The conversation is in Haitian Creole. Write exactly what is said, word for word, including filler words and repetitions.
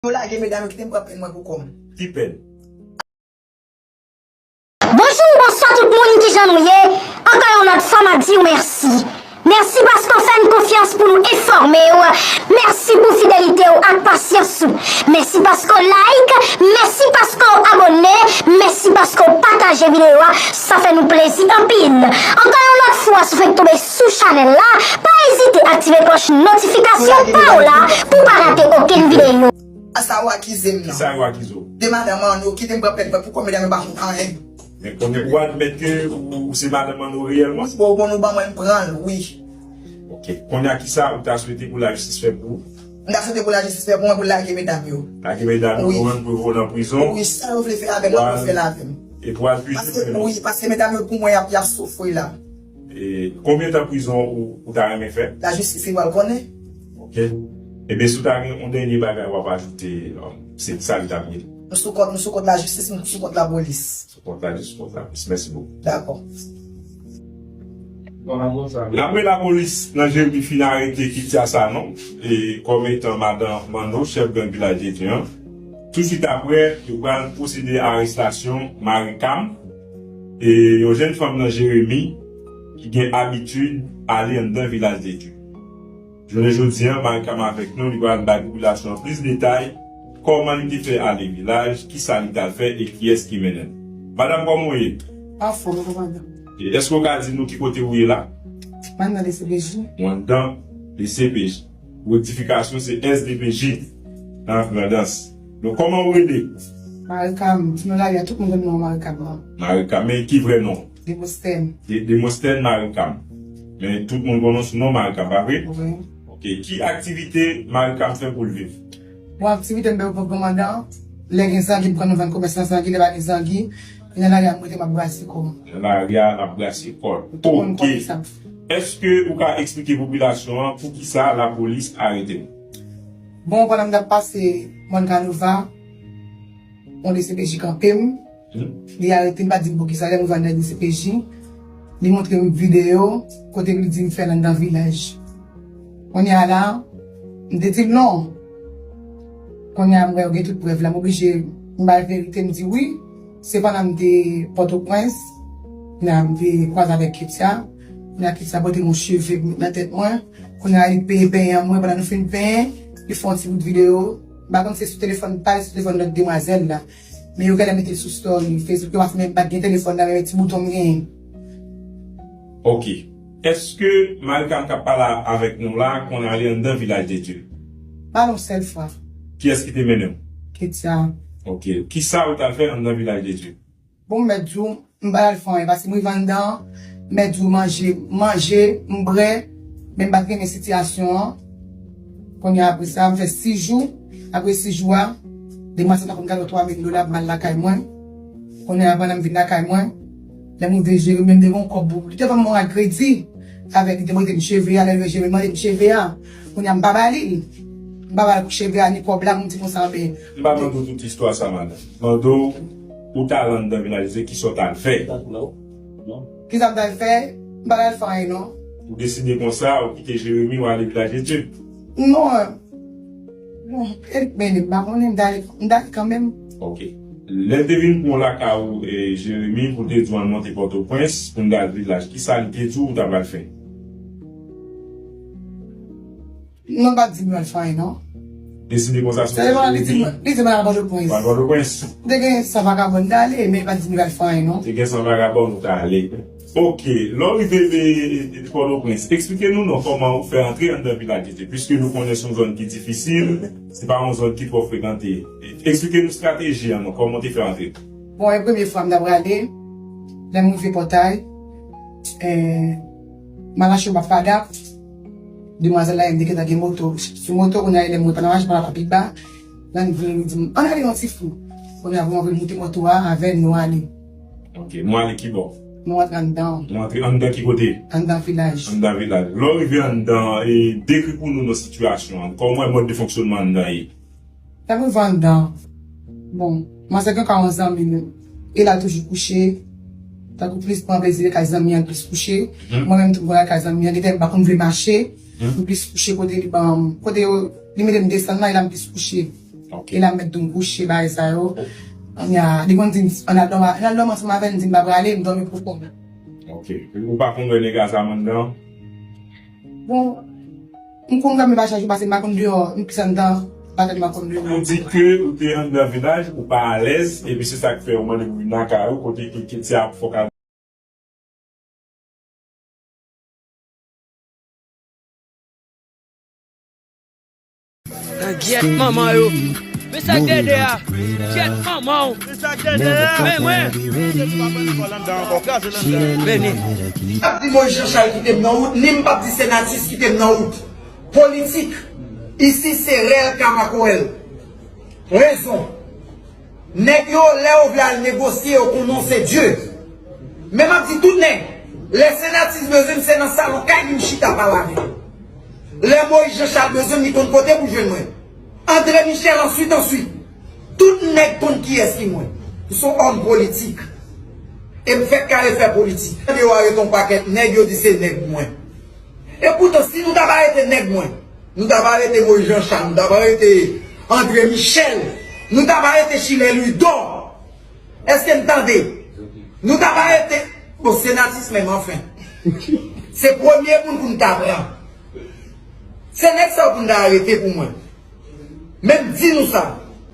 Yo lage medam yo, kite m pran pèn mwen pou kò m. Ki pèn? Bonjou, bonswa tout moun, kijan nou ye? Ankò yon lòt fwa m ap di w mèsi. Mèsi paske w fè n konfyans pou nou enfòme w. Mèsi pou fidelite w ak pasyans ou. Mèsi paske w like, mèsi paske w abòne, mèsi paske w pataje videyo a. Sa fè nou plezi anpil. Ankò yon lòt fwa, si w fèk tonbe sou chanèl la, pa ezite aktive klòch notifikasyon pa w la pou w pa rate okenn videyo. A sa ou akize m nan. Kisa yo akize w? De madanm an nou, kite m pran pèt mwen pou kòm medam yo pa konn anyen. Men konnen ou admèt ke ou, ou se madanm an nou reyèlman? Bon, bon, nou ban mwen m pran l, wi. Ok. Kounye a kisa ou ta swete pou lajistis fè pou ou? M ta swete pou lajistis fè pou mwen pou l lage medam yo. Lage medam yo, pou mwen pou yo voye w nan prizon. Wi, sa yo vle fè avè m, yo fè l avè m. E pou al pije prizon. Wi, paske medam yo pou mwen y ap, y ap soufri la. E konbyen tan prizon ou, ou ta renmen fè? Lajistis li pral konnen. Ok. Ebyen, si w ta gen yon dènye bagay w ap ajoute, um, se sa li t ap ye. M sou kont, m sou kont lajistis, m sou kont lapolis. Sou kont lajistis, sou kont lapolis. Mèsi bokou. Dakò. N ap rele lapolis nan Jeremi fin arete Ketia Sanon e kòm etan madan Manno, chèf gang Vilaj de Dye an. Touswit apre, yo pral pwosede a arestasyon Maricam, e yon jèn fanm nan Jeremi ki gen abitid ale anndan Vilaj de Dye. Jounen jodi a, Maricam avèk nou, li pral bay popilasyon an plis detay kòman li te fè ale Vilaj, kisa li t al fè e kiyès ki mennen l. Madanm, kòman w ye? Anfòm, kòmandan. E èske w ka di nou ki kote ou ye la? Mwen nan DCPJ. Ou anndan DCPJ. Rektifikasyon se SDPJ nan Grandans. Donk, kòman ou rele? Maricam. Ti non lari a, tout moun konn non Maricam nan. Maricam. Men ki vrè non w? Demostèn. De, Demostèn Maricam. Men tout moun konnen w sou non Maricam, pa vre? Wi. Ok. Ki aktivite Maricam fè pou l viv? Bon, aktivite m fè pou kòmandan, lè gen zangi, m pran nou vann komès nan zangi, lè pa gen zangi, nan lari a m rete, m ap brase kò m. Nan lari a, l ap brase kò l. Tout moun konnen sa. Èske ou ka eksplike popilasyon an poukisa lapolis arete w? Bon, pandan m t ap pase Mòn Kanova, yon DCPJ kanpe m. Li arete m, pa di m poukisa, lè m rive anndan DCPJ, li montre m videyo kote li di m fè l anndan Vilaj. Kounye a la, m te di l non. Kounye a m wè yo gen tout prèv la, m oblije, m bay verite, m di wi, se pandan m te Pòtoprens, kounye a m te kwaze avèk Ketia, kounye a Ketia pote m yon cheve pou met nan tèt mwen, kounye a li peye penyen an mwen, pandan nou fin penyen, li fè yon ti bout videyo, m pa konn si se sou telefòn pa l, sou telefòn lòt demwazèl la. Men yo genlè mete l sou story Facebook, yo pa menm pa t gen telefòn nan, men ti bouton m genyen. Ok. Èske Maricam k ap pale avèk nou la konn ale anndan Vilaj de Dye? Pa yon sèl fwa. Kiyès ki te mennen w? Ketia. Ok. Kisa ou t al fè anndan Vilaj de Dye? Bon, m mèt di w, m pa t al fè anyen, paske m rive anndan, mèt di w manje, manje, m bwè, men m pa t renmen sitiyasyon an. Kounye a apre sa, m fè sis jou. Apre sis jou a, demwazèl la konn gade w twa mil dola pou m al lakay mwen. Kounye a pandan m vin lakay mwen, lè m rive Jeremi, m te gen yon kòb pou li te ban m yon rad kredi avèk li te mande m cheve a, lè l rive Jeremi mande m cheve a. Kounye a m pa ba li l. M pa ba l pou cheve a ni kòb la, m di konsa, men. M pa mande w tout istwa sa, madanm. Mande w, ou t al anndan Vilaj de Dye, kisa w t al fè? Kisa m t al fè? M pa t al fè anyen non. Ou deside konsa, ou kite Jeremi, ou ale Vilaj de Dye? Non. Bon, e, men m pa konnen, m t ale, m t ale kanmenm. Ok. Lè l te vin pran w lakay ou, e, Jeremi, pou l te di w ann monte Pòtoprens, pou n t al Vilaj, kisa l te di w ou ta pral fè? Non, l pa t di m al fè anyen non. Deside konsa sou Jeremi. Li di m, li di m al Pòtoprens. Al Pòtoprens. M te gen san vagabòn, m t ale, men li pa t di m al fè anyen non. Te gen san vagabòn, ou t ale. Ok, lè w rive, e, e, Pòtoprens, eksplike nou non kòman ou fè antre anndan Vilaj de Dye, piske nou konnen se yon zòn ki difisil, se pa yon zòn ki twò frekante. Eksplike nou estrateji an non, kòman w te fè antre? Bon, e premye fwa m ta prale, lè m rive pòtay, e, m al achte yon bab fada, demwazèl la, li te gentan gen moto sou moto, kounye a lè m wè pa nan machin, pa nan papi ba, Lann vini, li di m, ann ale yon ti fou. Kounye a, pou m anvi moute moto a avè l, nou ale. Ok, nou ale ki bò? Nou antre anndan. Nou antre anndan ki kote? Anndan vilaj. Anndan vilaj. Lè w rive anndan, e, dekri pou nou non sitiyasyon an. Kòman w wè mòd de fonksyònman anndan ye? Lè m rive anndan, bon, manzè gen kay yon zanmi l, e l al toujou kouche. Tankou plis pran plezi li kay zanmi an, plis kouche. Mwen menm tou, mwen al kay zanmi an, gentan m pa konn vle mache. M plis kouche kote li ban m, kote yo, li mete m desann la, e la m plis kouche. E la m mèt tou m kouche bagay sa yo. Kounye a, li konn di m, ann al dòmi, ann al dòmi ansanm avè m, di m pa prale, m dòmi pou kont mwen. Ok. Ou pa konn wè nèg a sa anndan? Bon, m konn wè men pa chak jou pase, m pa konn deyò, m plis anndan, pa tèlman konn deyò. Ou di ke ou te anndan vilaj, ou pa alèz, epi se sa k fè ou mande pou vin nan kay ou, kote ke Ketia ap fòk al. Nan gyèt manman yo. Men sa k dèyè a. Gyèt manman w. Men mwen. Vini. M p ap di Moïse Jean Charles kite m nan wout, ni m p ap di Senatus kite m nan wout. Politik, isi se rèl ka makorèl. Rezon. Nèg yo, lè yo vle al negosye, yo konn non se Dye. Men m ap di tout nèg, lè Senatus bezwen m, se nan salon kay li m chita pale avè l. Lè Moïse Jean Charles bezwen m, li konn kote pou jwenn mwen. André Michel answit, answit. Tout nèg konn kiyès ki mwen. M se yon òm politik. E m fèk kare fè politik. Tande yo arete yon pakèt nèg, yo di se nèg mwen. Epoutan, si nou ta pa rete nèg mwen, nou ta pa rete Moïse Jean Charles, nou ta pa rete André Michel, nou ta pa rete Chilè Louidor. Èske n tande? Nou ta pa rete, bon, Senatus menm, anfen. Se premye moun pou n ta pran. Se nèg sa yo pou n ta arete pou mwen. Men m di nou sa,